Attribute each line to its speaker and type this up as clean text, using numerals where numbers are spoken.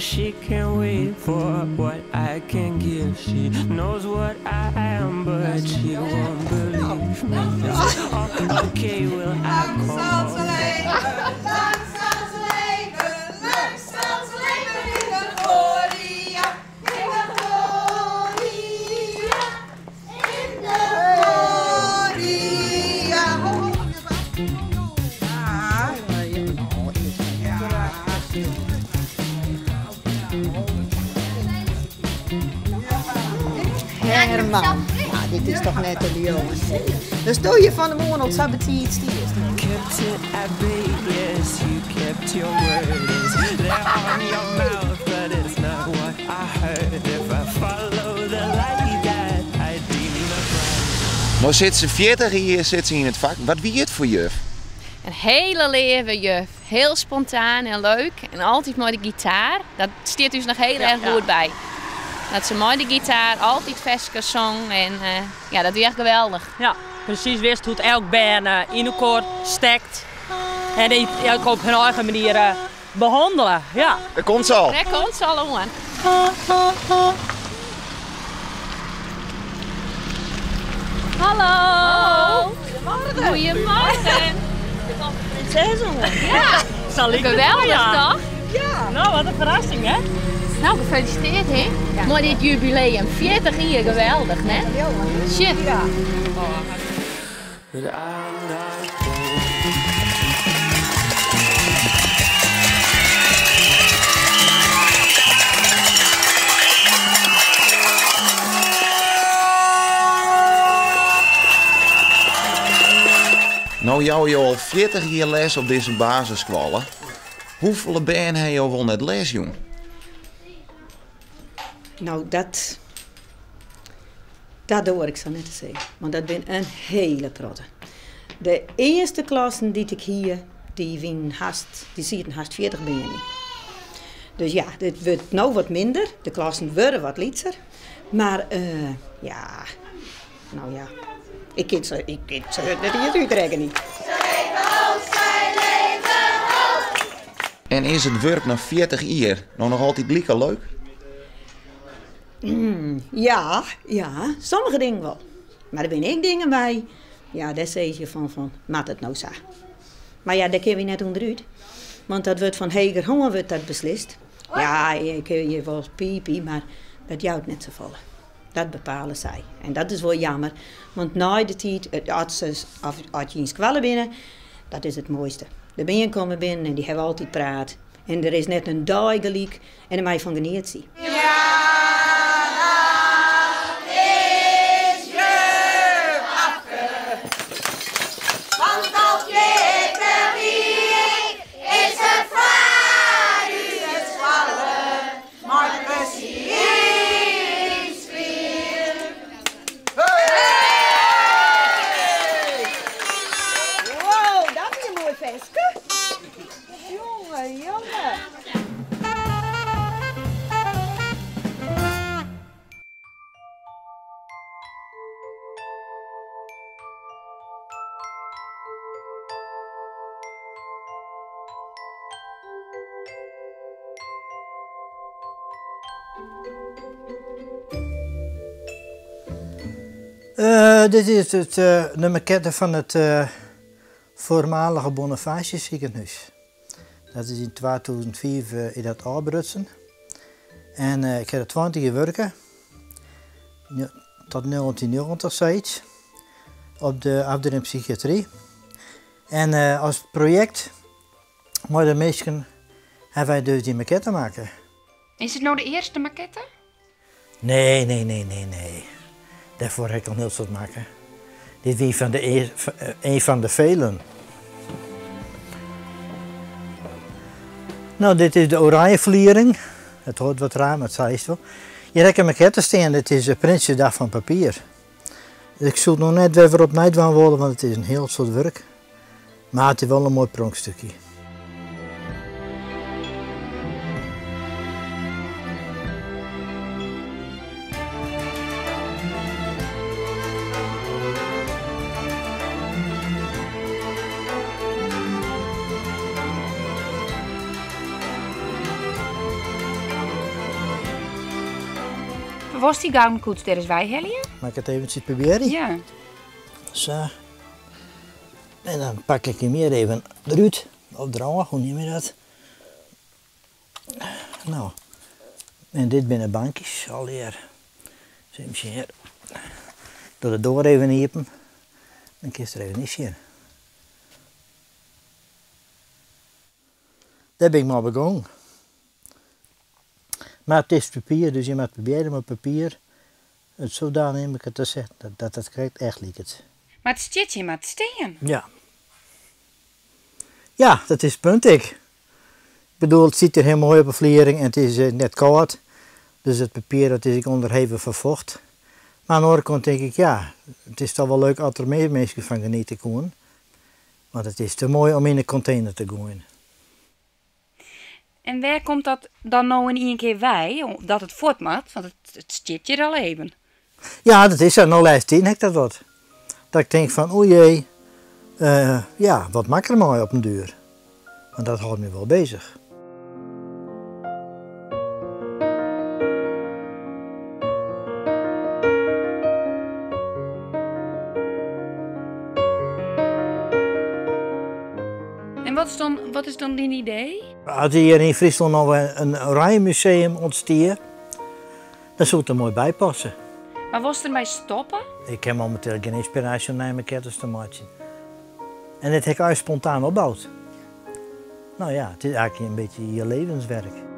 Speaker 1: But she can't wait for what I can give. She knows what I am, but she won't believe me. Is it all okay? Will I
Speaker 2: Lang
Speaker 1: come
Speaker 2: zal ze
Speaker 1: home?
Speaker 2: leven, lang zal ze leven, lang zal ze leven in de gloria, in de gloria, in de gloria.
Speaker 3: Herman, ja, dit is toch net een jongen. Dan stoel je van de morgen op sabbatiet stier.
Speaker 1: Kept it at bay, yes, you kept your word. It's there on your mouth, but it's not what I heard. If I follow the light that I deem the bright.
Speaker 4: Nou sit se 40 jier sit se yn it fak. Wat wie it foar juf?
Speaker 5: In hiele leave juf. Hiel spontaan en leuk. En altyd mei de gitaar. Dat stiet ús noch hiel erch goed by. Dat se mei de gitaar altyd ferskes song. En ja, dat wie echt geweldich.
Speaker 6: Ja, presys wist hoe't elk bern yn elkoar stekt. En dy elk op hun eigen manier behannele. Ja.
Speaker 4: Dêr komt se al.
Speaker 5: Dêr komt se al oan. Hallo.
Speaker 6: Goedemorgen.
Speaker 5: Goedemorgen.
Speaker 6: Der komt de prinses oan.
Speaker 5: Ja.
Speaker 6: Sa liket it
Speaker 5: Geweldich,
Speaker 6: wol, ja.
Speaker 5: toch?
Speaker 6: Ja. Nou, wat in ferrassing, hè?
Speaker 5: Nou, gefelisitearre, hè? Mei dit jubileum. 40 jier, geweldich, hè? Shit.
Speaker 3: Ja.
Speaker 1: But I'm not
Speaker 4: Nou jouwe jo al 40 jier les op dizze basisskoalle. Hoefolle bern ha jo wol net les jûn?
Speaker 3: Nou, dat doar ik sa net te sizzen. Want dat binne in hiele protte. De earste klassen dy't ik hie, dy wienen hast, dy sieten hast 40 bern yn. Dus ja, it wurdt no wat minder. De klassen wurde wat lytser. Mar ja, nou ja, ik kin se, ik kin se net iens útrekkenje.
Speaker 4: En is it wurk nei 40 jier no noch altyd like leuk?
Speaker 3: Ja, ja, sommige dingen wol. Mar der binne ek dingen by, ja, dêr sizze je fan, moat it no sa? Mar ja, dêr kinne wy net ûnderút, want dat wurdt fan hegerhân wurdt dat beslist. Ja, je kinne je wol piipje, mar dat jout net safolle. Dat bepale sy. En dat is wol jammer, want nei de tiid, as se, of as je yn skoalle binne, dat is it moaiste. De bern komme binnen en dy hawwe altyd praat. En der is net in dei gelyk en dêr meie je fan genietsje.
Speaker 2: Ja, dat is juf Afke. Want al 40 jier is se foar ús it skoalle mei presys klear.
Speaker 3: Wow, dat wie in moai ferske. Jonge, jonge.
Speaker 7: Dit is it, de makette fan it foarmalige Bonifatius-sikehûs. Dat is yn 2005 is dat ôfbrutsen. En ik ha der 20 jier wurke, tot 1990 sayts, op de afdeling psychiatry. En as projekt mei de minsken ha wy dus dy makette makke.
Speaker 8: Is it no de earste makette?
Speaker 7: Nee, nee, nee, nee, nee. Dêrfoar ha ik al hiel soad makke. Dit wie fan de een fan de velen. Nou, dit is de oranje fliering. It hoort wat raar, mar it sa is it wol. Hjir ha ik in makette stean. Dit is de Prinsjesdag fan papier. Ik soe it noch net wer opnij dwaan wolle, want it is in hiel soad wurk. Mar it is wol in moai pronkstukje.
Speaker 8: Wolst dy gouden koets der ris weihelje?
Speaker 7: Mei ik it eventsjes probearje?
Speaker 8: Ja.
Speaker 7: Sa. En dan pak ik him hjir even derút, of derôf, hoe neame je dat? No, en dit binne bankjes allegear. Even sjen hjir. Doch de doar even iepen, dan kinst der even yn sjen. Dêr bin ik mei begûn. Mar it is papier, dus je moatte probearje mei papier it sodanich yn elkoar te setten dat it krekt echt liket.
Speaker 8: Mar it stiet hjir mar te stean.
Speaker 7: Ja. Ja, dat is it punt ek. Ik bedoel, it stiet hjir hiel moai op 'e fliering en it is net kâld, dus it papier dat is ek ûnderhevich foar focht. Mar oan de oare kant tink ik, ja, it is toch wol leuk as der mear minsken fan geniete koenen. Want it is te moai om yn de kontener te goaien.
Speaker 8: En wêr komt dat dan no yn ien kear wei, dat it fuort moat? Want it stiet hjir al even.
Speaker 7: Ja, dat is sa. No lêste tiid ha ik dat wat. Dat ik tink fan o jee, ja, wat moat ik der mei op 'en duer? Want dat hâldt my wol bezich.
Speaker 8: En wat is dan, wat is dan dyn idee?
Speaker 7: As hjir yn Fryslân noch in Oranjemuseum ûntstie, dan soe it der moai by passe.
Speaker 8: Mar wolst dermei stoppe?
Speaker 7: Ik ha mominteel gjin ynspiraasje om nije makettes te meitsjen. En dit ha ik eins spontaan opboud. No ja, it is eigentlik in bytsje je levenswerk.